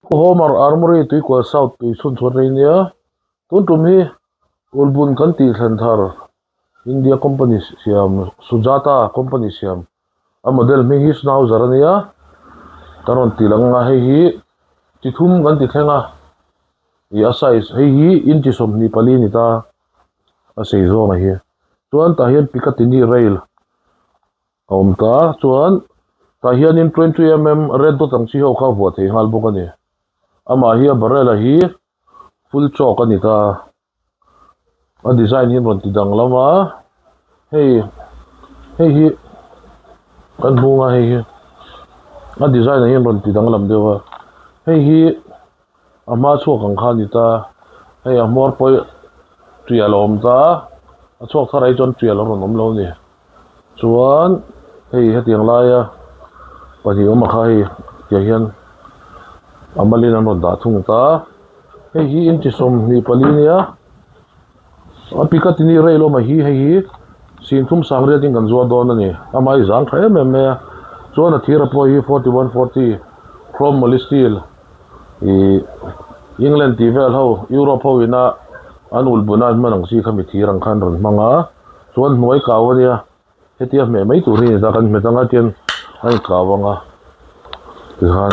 Homer Armory Tuikual South tui chhun chhuat rei nia. Tun tum hi Ulbun kan tih thlen thar India company siam Sujata company siam a model hming hi Schnauzer a nia. Kan rawn tih lang anga hei hi chi thum kan ti thleng a ih a size hei hi inchi 24 ni ta a sei zawng a hi chuan tah hian Picatinny rail a awm ta chuan tah hianin 20mm red dot ang chi ho kha a vuah thei nghal bawk a ni amah hi a barrel a hi full chalk a ni ta a design hi an rawn ti danglam a hei hei hi kan hmung a hei hi a design ah hian rawn ti danglam deuh a hei hi a hma chhuak ang kha a ni ta hei a hmawr pawh tial a awm ta a chhuak thar ah hi chuan tial a rawn awm lo a ni. Chuan hei hetiang laia pahnih awm a kha hei tiang hian a malin an rawn dah thung ta hei hi inchi 24 nia a Picatinny rail awm a hi hei hi singthum sangriat in kan zuar dawn a ni amah hi zang tha em em mai a chuan a thir a pawh hi 4140 chrome moly steel ih England tih vel ho Europe ho ina an ulh bun a an hman ang chi kha mi thir ang khan rawn hmang a. Chuan hnuai kau a nia hetia hmeh mai tur hi a ni ta kan hmet anga tian a inkau anga tikhan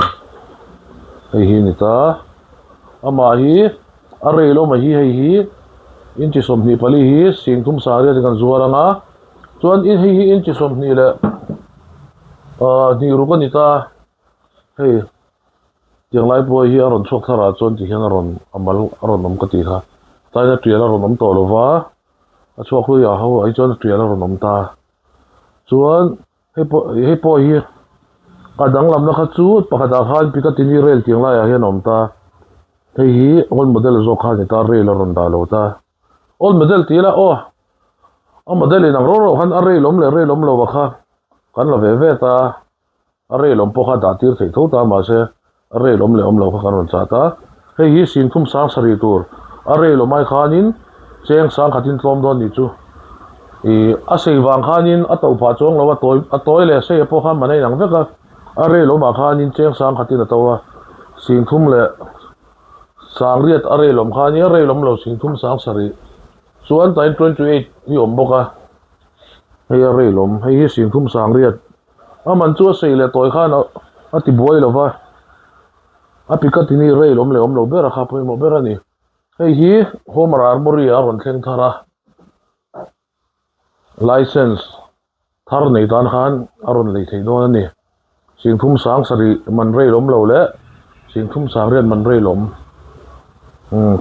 hei hi a ni ta amah hi a rei lo mai hi hei hi inchi 24 hi singthum sariat in kan zuar anga chuan hei hi inchi 20 leh ahh hnih ruk a ni ta hei tiang lai pawh hi a rawn chhuak thar ah chuan tihian a rawn a mal a rawn awm ka tih kha tlaiin a tial a rawn awm tawh lo va. A chhuak hlui ah ho ah hi chuan tial a rawn awm ta chuan hei pawh hei pawh hi a danglamna kha chu pakhat ah khan Picatinny rail tih ang laiah hian a awm ta hei hi old model zawk kha a ni ta rail a rawn dah lo ta old model tih ila aw a model in ang rau rau khan a rail awm leh rail awm lo ah kha kan la ve ve ta a rail awm pawh kha dah tir theih tho ta mahse a rail awm leh awm lo kha kan rawn chah ta hei hi singthum sang sarih tur a rail awm ai khanin cheng sang khatin tlawm dawn nih chu ih a sei vang khanin a to phah chuang lo a tawi a tawi leh sei pawh khan man a inang vek a a rail awmah khanin cheng sang khatin a to a singthum leh sangriat a rail awm khanin a rail awm lo singthum sang sarih chuan tain 28 hi awm bawk a hei a rail awm hei hi singthum sangriat. A man chu a sei leh tawi khan a ti buai lo va, a Picatinny rail awm leh awm lo ber a kha pawimawh ber a ni. Hei hi Homer Armory ah a rawn thleng thar a, license thar nei tan khan a rawn lei thei dawn a ni. Singthum sang sarih man rail awm lo leh singthum sang riat man rail awm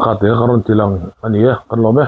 kha te kha ka rawn ti lang a ni e, kan lawm e.